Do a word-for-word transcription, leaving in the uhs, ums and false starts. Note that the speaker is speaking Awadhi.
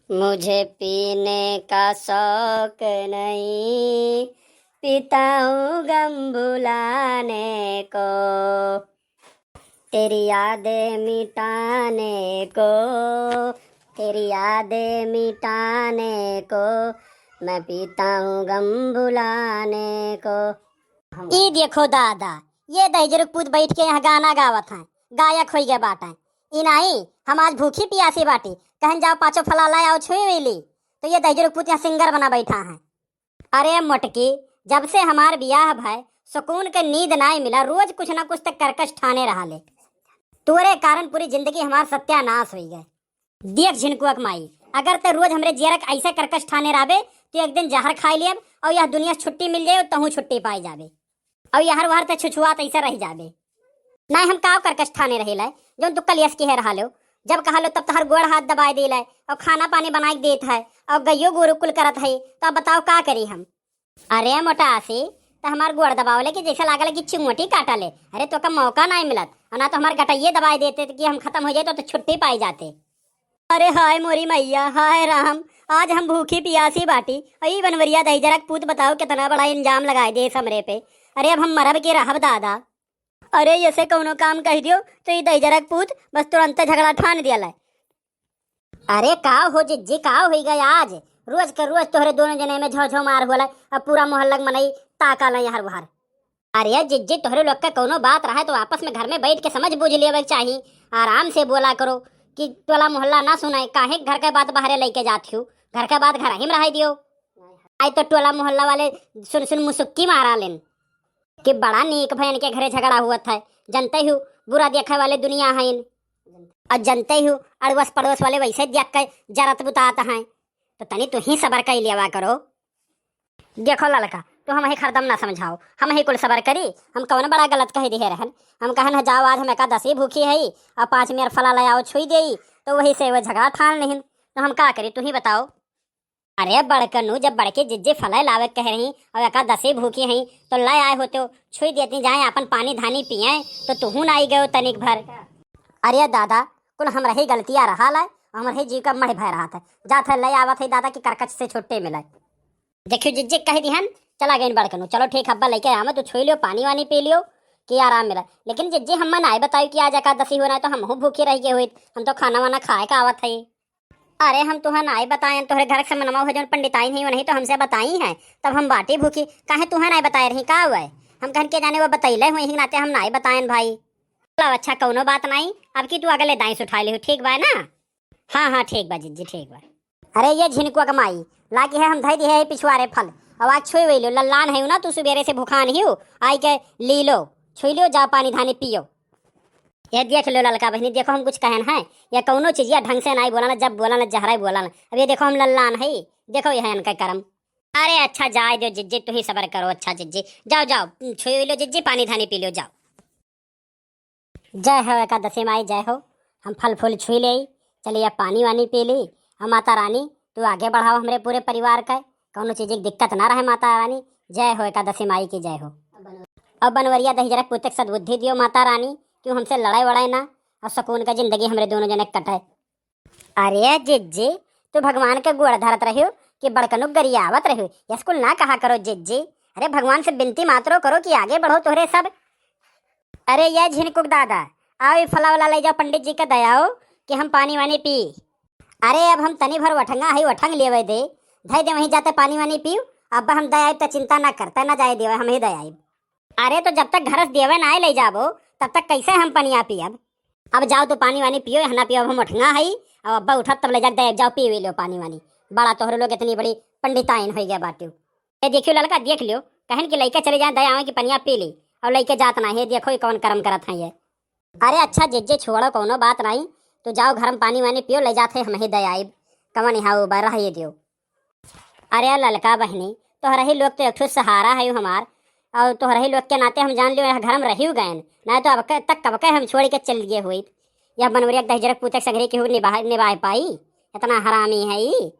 मुझे पीने का शौक नहीं, पीता हूँ गम भुलाने को। तेरी यादें मिटाने को, तेरी यादें मिटाने को, मैं पीता हूँ गम भुलाने को। ई देखो दादा, ये दहिजरक पूत बैठ के यहाँ गाना गावत हैं, गायक होई गए बाटे। ई नाई, हम आज भूखी पियासी बाटी, कहन जाओ पाँचो फला लाए आओ छुई हुई ली, तो ये दहिजरक पूत यहाँ सिंगर बना बैठा है। अरे मोटकी, जब से हमार बियाह भय, सुकून के नींद नाई मिला, रोज कुछ ना कुछ तक करकस ठाने रहा ले। तोरे कारण पूरी जिंदगी हमार सत्यानाश होई गए। देख झिनकुआ के माई, अगर ते रोज हमरे जियरक ऐसे करकस ठाने रहबे, तो एक दिन जहर खाई लेब और यह दुनिया से छुट्टी मिल जाए और तहूँ छुट्टी पाई जाबे। और यहर वहर ते छुछुआत ऐसे रह जाबे। नाई हम काव करकस ठाने रही लै, जौन तू कलियस के है रहा लो। जब कहा लो तब तहर गोड़ हाथ दबाए दे लै और खाना पानी बनाए के देत है और गइयो गोरू कुल करत है, तो अब बताओ का करी हम? अरे मोटासी, त हमार गोड़ दबावले कि जैसे लागल कि चिंगोटी काटले। अरे तोका मौका नाई मिलत, और ना तो हमार गटइये दबाए देते कि हम खत्म हो जाए तो, तो छुट्टी पाई जाते। अरे हाय मोरी मैया, हाय राम, आज हम भूखी पियासी बाटी। ई बनवरिया दहिजरक पूत बताओ कितना बड़ा इल्जाम लगाए दे हमरे पे। अरे अब हम मरब के रहब दादा। अरे, ऐसे कौनो काम कहि दियो, तो ई दहिजरक पूत बस तुरंत झगड़ा ठान दिया लै। अरे, का हो जिज्जी, का होई गए आज? रोज के रोज तोहरे दोनों जने में झौ झौ मार होला, अब पूरा मोहल्ला के मनई ताका लै यहर वहर। अरे जिज्जी, तोहरे लोग के कौनो बात रहे तो आपस में घर में बैठ के समझ बूझ लेवे के चाही, आराम से बोला करो कि टोला मोहल्ला ना सुनाए, काहे घर के बात बाहरे लेके जात हो, घर के बात घर ही में रह दियो। आई तो टोला मोहल्ला वाले सुन सुन मुसुक्की मारा लेन। कि बड़ा नीक भयन के घरे झगड़ा हुआ था। जनते हो, बुरा देखे वाले दुनिया हइन। और जनते हो, अड़वस पड़ोस वाले वैसे देख के जरत बुतात हैं। तो तनी तू ही सबर कइ लेवा करो। देखो ललका, तू हम ही खरदम ना समझाओ, हम ही कुल सबर करी। हम कौन बड़ा गलत कह दिए रहन? हम कहन है, "जाओ, आज हम एकादशी भूखी है, और पाँच मेर फला ले आओ, छुई देई।" तो वही से वो झगड़ा ठान नहीं। तो हम का करी, तू ही बताओ। अरे बड़कनू, जब बड़की जिज्जी फले लावे कह रही और एकादशी भूखी हई, तो ले आए होते हो, छुई देती जाए, अपन पानी धानी पिए, तो तुहू ना आई गयो तनिक भर। अरे दादा, कुल हमरे ही गलतिया रहा लै, हमरे ही जीव का मढ़ भय रहा था। जात है ले आवत है दादा कि करकच से छुट्टी मिले। देखियो जिज्जी कह दिहन, चला गइन बड़कनू, चलो ठीक हब्बा लेके आवे, तो छुई लियो, पानी वानी पी लियो, कि आराम मिला। लेकिन जिज्जी हम नाई बताई कि आज एकादशी होना है, तो हमहू भूखी रह गए हुई, हम तो खाना वाना खाए का आवत है। अरे हम तुहा नाई बतायन, तोहरे घर से मनवा हो जौन पंडिताइन है, उन्हीं तो हमसे बताई है, तब हम बाटी भूखी। काहे तुहा नाई बताए रही, का हुआ है? हम कहन के जाने वो बतैले हुई ही नाते हम नाई बतायन भाई। चलो अच्छा, कौनो बात नाई, अब की तू अगले दाई से उठा ले हो, ठीक बा ना? हाँ हाँ ठीक बा जिज्जी, ठीक बा। अरे ये झिनकुआ के माई, लागी है हम धई दिहे है पिछुआरे फल, अब आज छुई वही लो, लल्लान है ना, तू सुबेरे से भुखान ही हो, आई के ली लो, छुई लो, जाओ पानी धानी पियो। ये देख लो ललका बहिनी, देखो हम कुछ कहन है, ये कौनो चीजिया ढंग से नाई बोला ना, जब बोला ना जहराई बोला ना। अब ये देखो हम लल्लान है, देखो ये है इनका करम। अरे अच्छा जाए दो जिज्जी, तू ही सबर करो। अच्छा जिज्जी जाओ, जाओ छुई लो जिज्जी, पानी धानी पी लो, जाओ। जय हो एकादशी माई, जय हो। हम फल फूल छुई ले, चलिए अब पानी वानी पी ली। और माता रानी तू आगे बढ़ाओ हमरे पूरे परिवार का, कौनो चीज की दिक्कत ना रहे माता रानी। जय हो एकादशी माई की, जय हो। अब बनवरिया दहिजरा पुतक सद्बुद्धि दियो माता रानी, क्यों हमसे लड़ाई वड़ाई ना, और सुकून का जिंदगी हमरे दोनों जने कटे। अरे जिज्जी, तू भगवान के गोड़ धरत रहियो कि बड़कनुक गरियावत रहियो? यस कुल ना कहा करो जिज्जी। अरे भगवान से बिनती मात्रो करो कि आगे बढ़ो तोहरे सब। अरे ये झिनकुक दादा, आओ ये फला वाला ले जाओ पंडित जी के दयाओ कि हम पानी वानी पी। अरे अब हम तनी भर वठंगा है, वठंग लेवे दे, धई दे वहीं जाते पानी वानी पीऊ। अब हम दयाइब त चिंता ना करते, ना जाए देवे, हम ही दयाइब। अरे तो जब तक घर से देवे ना ले जाबो, तब तक कैसे हम पनिया पियब? अब जाओ तो पानी वानी पियो, यहाँ ना पियो, अब हम उठंगा हई। अब अब्बा उठत तब ले जाके दे, जाओ पी लो पानी वानी। बड़ा तोहरे लोग इतनी बड़ी पंडिताइन हो गया बाटियो। ये देखियो ललका, देख लियो, कहन कि लइका चले जाए, दे आवे कि पनिया पी ली, और लइके जात ना है। देखो ये कौन करम करत है ये। अरे अच्छा जिज्जी, छोड़ो, कौनो बात नहीं, तो जाओ घर में पानी वानी पियो, ले जाते हम ही दे आइब। कवन यहाँ उबा रहिए दियो। अरे ललका बहिनी, तोहरा ही लोग तो एक ठो सहारा है हमार, और तोहरा ही लोग के नाते हम जान लियो यह घर में रहियो गए, ना तो अब के, तक कब के हम छोड़ के चल गए हुई। यह बनवरिया दहिजरक पूतक संगरी केहू निभाए, निभाए पाई? इतना हरामी है ई।